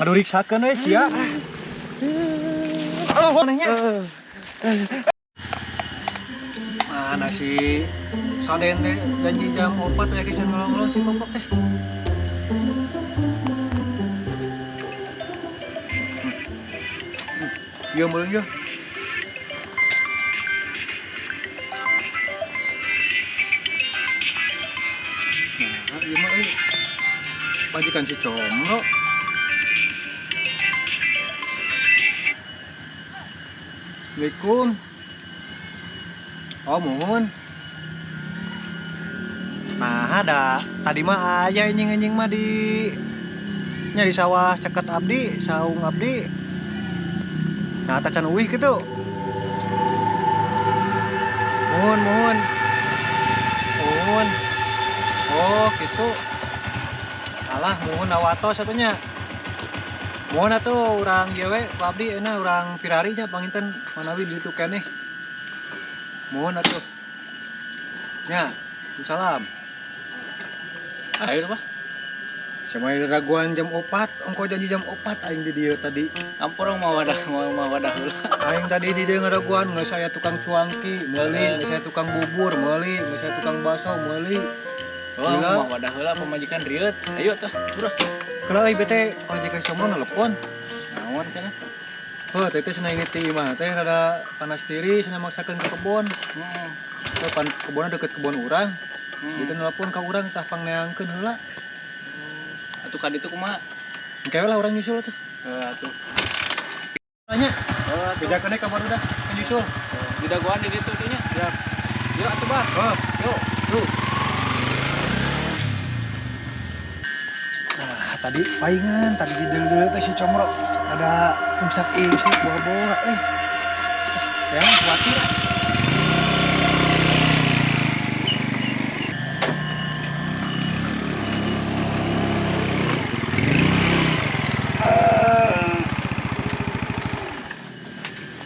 Ngaduriksakeun we sia. Alah manehnya. Mana si Saden teh janji jam 4 ya can ngelong-ngelong si kompak teh. Iya meureun ya. Nah, ieu mah euy. Majikan si Comro. Assalamualaikum. Oh, mohon. Nah, ada tadi mah aya anjing-anjing mah di nya di sawah caket abdi, saung abdi. Nah, tacan uih gitu. Mohon, mohon. Mohon. Oh, gitu. Alah, mohon awatos satunya. Mohon atuh urang ieu we, ku abdi euna urang pirari nya panginten manawi di ditu keneh. Mohon atuh. Nya, salam. Ayo apa? Sama raguan jam 4, ongko janji jam 4 aing di dieu tadi. Ampun mau wadah heula. Aing tadi di dieu ngadaguan geus aya tukang cuangki, meuli, geus aya tukang bubur, meuli, geus aya tukang bakso, meuli. Oh, mau wadah heula pamajikan rieut. Ayo tah, bro. Kela euy bete pamajikan Comro nelpon. Naon cenah? Heuh, teh teh cenah ini ti imah teh rada panas tiris cenah maksakeun ke kebon. Heeh. Heuh, pan kebonna deket kebon urang. Itu nelpon ka urang tah pangneangkeun heula. Atuh ka ditu kumaha? Engke we lah urang nyusul atuh. Heuh atuh. Tanya. Heuh atuh. Bejakeun ka barudak nyusul. Didagoan di ditu teh nya. Siap. Yuk atuh bah. Heuh, yuk. Tuh. Nah, tadi paingan, tadi di deuleu teh si Comro ada imsak-imsak bola-bola euy. Ya, khawatir.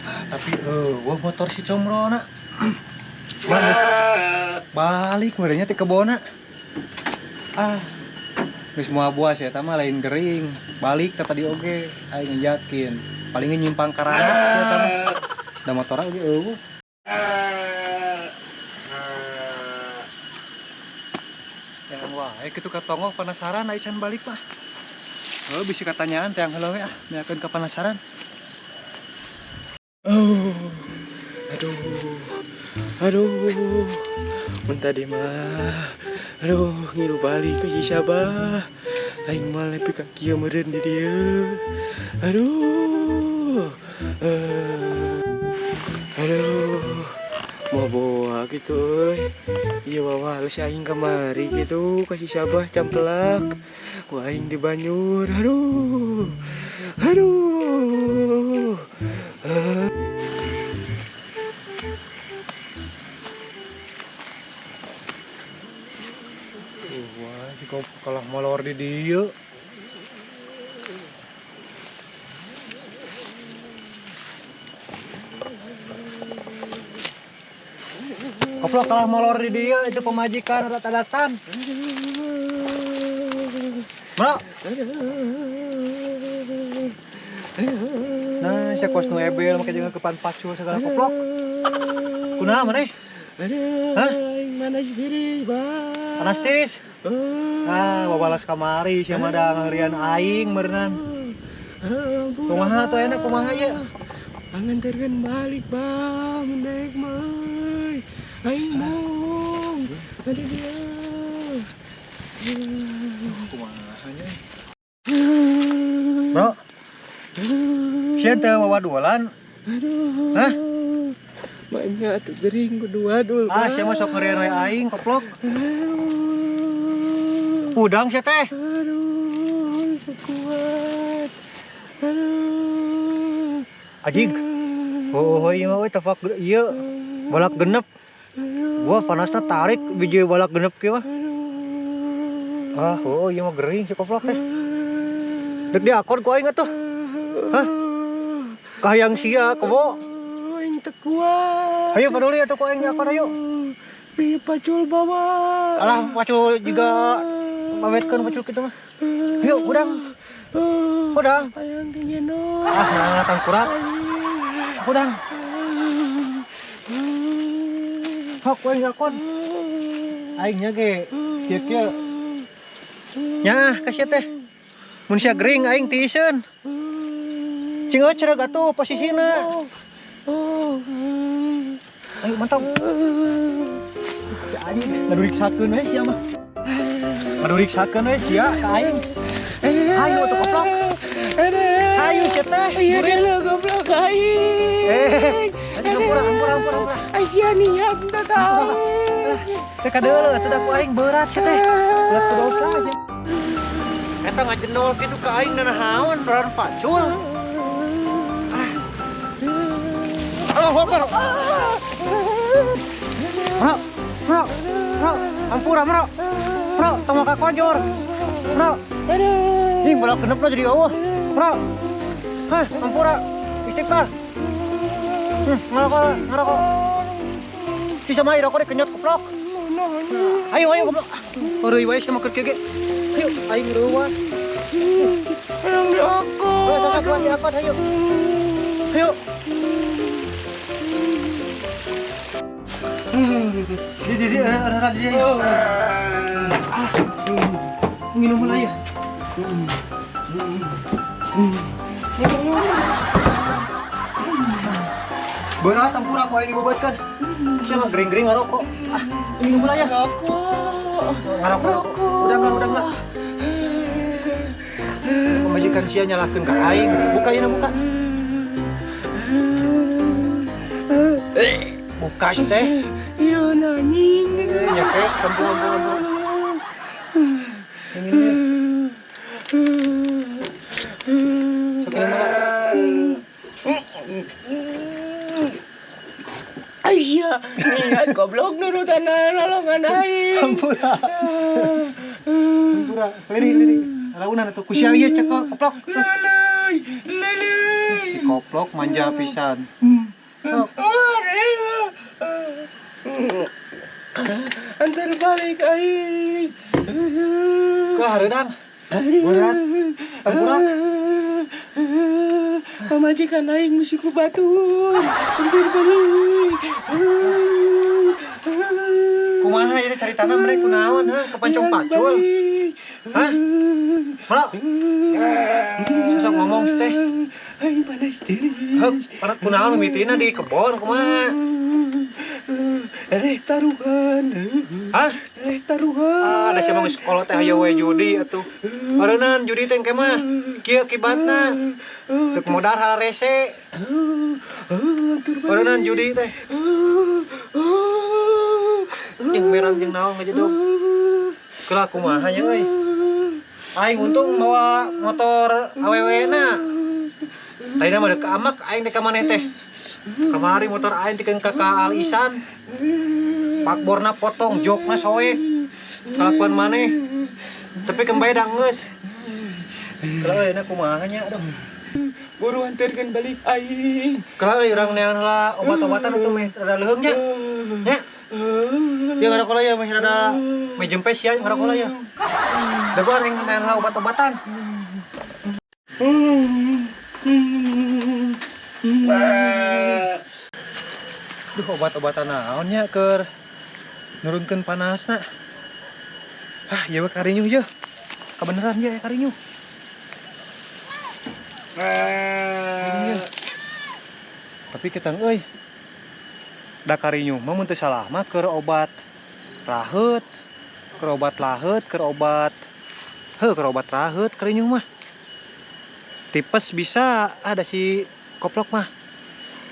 Nah, tapi wah motor si Comro nak. Balik merenya ti kebona. Ah. Geus moal buas ya, eta mah lain gering. Balik teh tadi oge, aing yakin. Paling nyimpang karana sia eta mah. Da motorna oge eueuh. Yang wae kitu ka tonggoh penasaran ai can balik mah. Heuh bisi katanyaan teh yang heula we ah, miakeun ka penasaran. Oh, aduh, aduh, mun tadi mah, aduh, ngilu balik ke Sabah, aing mah lepi ka kieu meureun di dieu, aduh, aduh, mau bawa gitu euy, ieu wawales aing kamari gitu ka si Sabah campelak, ku aing dibanyur, aduh, aduh. Wah, si kop kalah molor di dieu. Koplok kalah molor di dieu itu pemajikan adat-adatan. Bro. Nah, sia kos nu ebel make jeung kepan pacul segala koplok. Kunaha maneh? Aduh, Hah? aing panas tiris, Bang. Panas tiris? Ah, wawalas kamari sia mah da ngalian aing meureunnan. Kumaha atuh enak kumaha ieu? Panganterkeun balik, Bang, mun daek mah euy. Aing mong. Ada dia. Kumaha nya? Bro. Sia teu wawadulan? Aduh. Hah? Banyak atuh gering kudu wadul. Ah, sia mah sok ngerian we aing koplok. Udang sia teh. Aduh, kuat. Aduh. Ajig. Oh, ieu mah euy tafak ieu balak genep. Gua panasna tarik biji balak genep kieu mah. Ah, oh ieu mah gering si koplok teh. Dek diakon ku aing atuh. Hah? Kahayang sia kebo. Aing teu kuat. Ayo peduli atuh ku aing diakon ayo. Ih, pacul bawa. Alah pacul juga pametkeun pacul kitu mah. Ayo udang. Hudang. Hayang digendong. Ah, nah, tangkurak. Hudang. Hok we ngakon. Aing nya ge kieu-kieu. Nya ka sia teh. Mun sia gering aing tiiseun. Cing eucreug atuh posisina. Ayo mantap. Si anjing ngaduriksakeun we sia mah. Ngaduriksakeun we sia ka aing. Hayu atuh koplok. Hayu sia teh. Iya Murid. dulu goblok aing. Eh, anjing hampura hampura hampura hampura. Aisyah niat teh tahu. Teh kadeuleu atuh da ku aing berat sia teh. Berat ku dosa sia. Eta ngajendol kitu ka aing nanahaon beran pacul. Ah. Allahu Akbar. Bro, bro, bro, hampura bro. Bro, tong ka kojor. Bro. Ih, bola genep lo jadi eueuh. Bro. Hah, hampura. Istighfar. Ngerokok, ngerokok. Sisa mah rokok dikenyot koplok. Ayo, ayo goblok. Heureuy wae sia mah keur kieu ge. Ayo, aing leuwas. Hayang diangkut. Ayo, sok kuat diangkut, ayo. Ayo. Di di di ada di. Ah. Minum heula ya. Berat hampura ku aing dibebeutkeun. Sia mah gering-gering ngarokok. Ah, minum heula ya. Rokok. Ngarokok. Udah enggak, udah enggak. Pamajikan sia nyalahkeun ka aing. Buka ieu buka. Buka teh. Iya anjing. Nyekek kampung kampung kampung. Ini nih. Sok ini mana? Aisyah, niat goblok nurutan nolongan aing. Hampura. Hampura. Lini lini. Launan atuh ku sia ieu cekel koplok. Luluy, luluy. Si koplok manja pisan. Sok. Antar balik aing. Ke hareudang. Berat. Hampura. Pamajikan aing mesti ku batur. Antar balik. Kumaha ieu caritana mereka kunaon heuh kepancong pacul. Hah? Bro. Sosok ngomong teh. Aing panas diri. Heuh, pada kunaon mimitina di kebon kumaha? Ereh taruhan. Hah? Ereh taruhan. Ah, da sia mah geus kolot teh hayo we judi atuh. Bareunan judi teh engke mah kieu akibatna. Teu modal hal rese. Bareunan judi teh. Jeung merang jeung naon ngajedog. Keula kumaha nya euy. Aing untung mawa motor awewe na. Ayeuna mah deuk amak aing dek ka maneh teh. Kamari motor aing tikeun ka Al Isan. Pakborna potong, jokna soek. Kalakuan maneh. Tapi kembali da geus. Keula euy na kumaha nya aduh. Buru antarkan balik aing. Keula euy urang neangan heula obat-obatan atuh meh rada leuheung nya. Nya. Ya ngarokok lah ya meh rada meh jempes ya ngarokok lah ya. Da gua aing neangan heula obat-obatan. Duh obat-obatan naon nya keur nurunkeun panasna. Ah, ieu we karinyuh ye. Kabeneran ye karinyuh. Karinyuh. Tapi ketang euy. Da karinyuh mah mun teu salah mah keur obat raheut, keur obat laheut, keur obat heuh keur obat raheut karinyuh mah. Tipes bisa ada si koplok mah.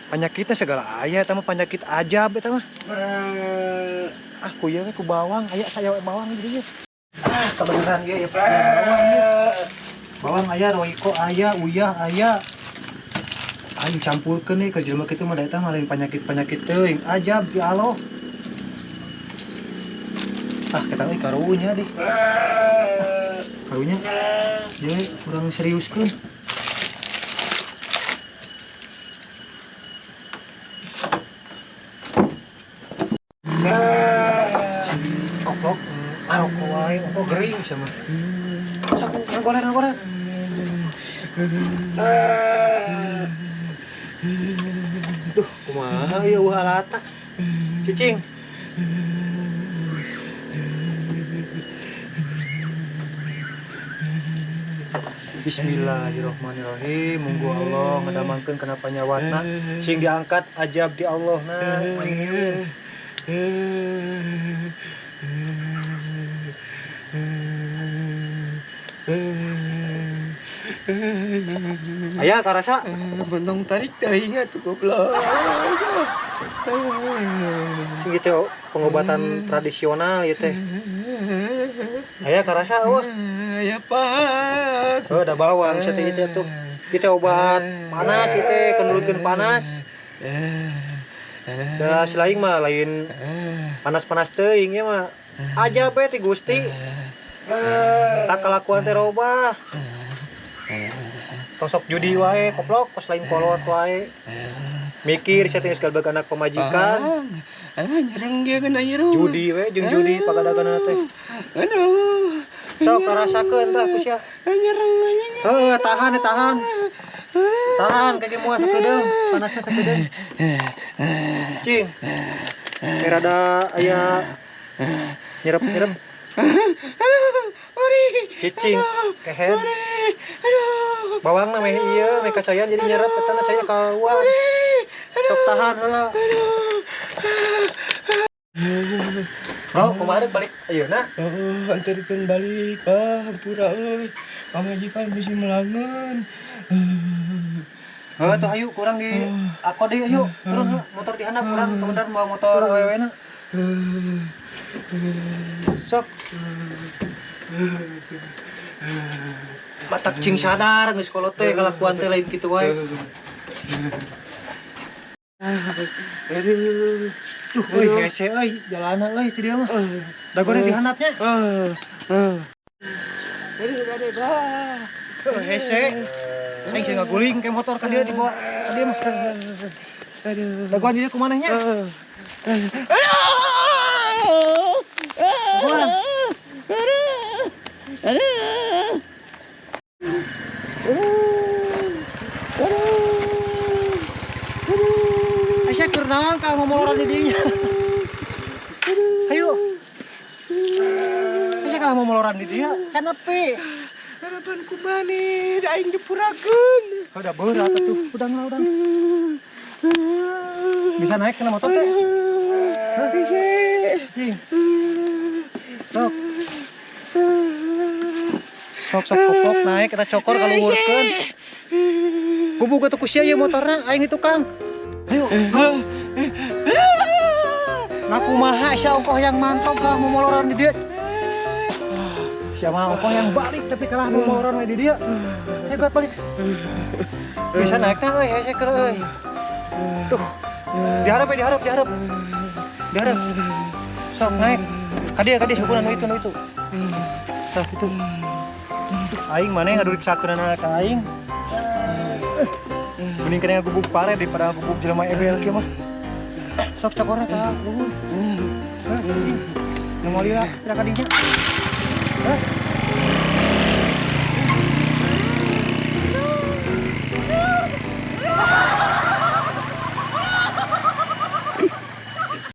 Penyakitnya segala aya eta mah penyakit ajab eta mah. Ah, ku ieu we ku bawang, aya saya we bawang di dieu. Ah, kebeneran ieu ya bawang ieu. Bawang aya, roiko aya, uyah aya. Aing campurkeun nih ke jelema kitu mah da eta mah lain penyakit-penyakit teuing, ajab di Allah. Ah, kita euy karunya deh. Ah, karunya. Ieu kurang seriuskeun. Koplok, ngarokok wae, ongko gering sia mah. Sok ngagoler ngagoler. Duh, kumaha ieu eueuh alatna. Cicing. Bismillahirrahmanirrahim. Munggu Allah ngadamangkeun kana panyawatna sing diangkat ajab di Allah na. Amin. Aya karasa Bentong tarik teuing atuh goblok. Sing gitu pengobatan tradisional ieu teh. Aya karasa eueuh. Ya Pak. Oh, da bawang sia teh ieu tuh. Ieu teh obat panas ieu teh kenurutkeun panas. Da selain mah lain panas-panas teuing ieu mah. Ajab we ti Gusti. Tak kelakuan teh robah. Tong sok judi wae koplok kos lain kolot wae. Mikir sia teh geus galbeg anak pamajikan. Nyerang ge kana ieu. Judi we jeung judi pagadaganna teh. Aduh. Sok rasakeun tah ku sia. Nyerang anjing. Heuh, tahan tahan. Tahan kaki moal sakedeung, panasna sakedeung. Cing. Ini rada aya nyerep-nyerep. Aduh, ori. Cicing, kehed. Aduh. Bawangna meh ieu meh kacayan jadi nyerep eta na caya kaluar. Sok tahan heula. Bro, kumaha deuk balik ayeuna? Oh, anterkeun balik, Pak. Hampura euy. Pamajikan bisi melangeun. Heuh, tuh ayo kurang di aku deui ayo. Turun motor di handap kurang kebenaran bawa motor awewe na. Sok. Batak cing sadar geus kolot teh kalakuan teh lain kitu wae. Aduh. Duh, euy hese euy jalanna euy ti dieu mah. Dagornya di handapnya. Aduh, gade, Pak. Hese. Aing sih ngaguling ke motor ka dieu dibawa ka dieu mah. Aduh. Dagoan jadi kumaneh nya? Aduh. Kumaha? Aduh. Aduh. Aduh. Aisyah keur naon ka ngomoloran di dinya? Ayo. Aisyah kalah ngomoloran di dieu, can nepi. Harapan ku maneh, da aing dipurakeun. Udah berat atuh. Udang lah, udang. Bisa naik kena motor teh? Hah? Cing. Sok. Sok sok koplok naik kita cokor kaluhurkeun. Gubug atuh ku sia ieu motorna aing di tukang. Ayo. Nah kumaha sia ongkoh yang mantog kalah momoloran di dieu. Sia mah ongkoh yang balik tapi kalah momoloran we di dieu. Hebat balik. Bisa naik tah euy hese keur euy. Duh. Diharap ya, diharap, diharap. Diharap. Sok naik. Ka dieu syukuran nu itu nu itu. Tah itu. Aing mana ngaduriksakeunana ka aing. Mending kena ngagubug pare daripada ngagubug jelema ebel kieu mah. Sok cokorna ka luhur. Heuh, cing. Nu moal lila pira ka dinya. Hah?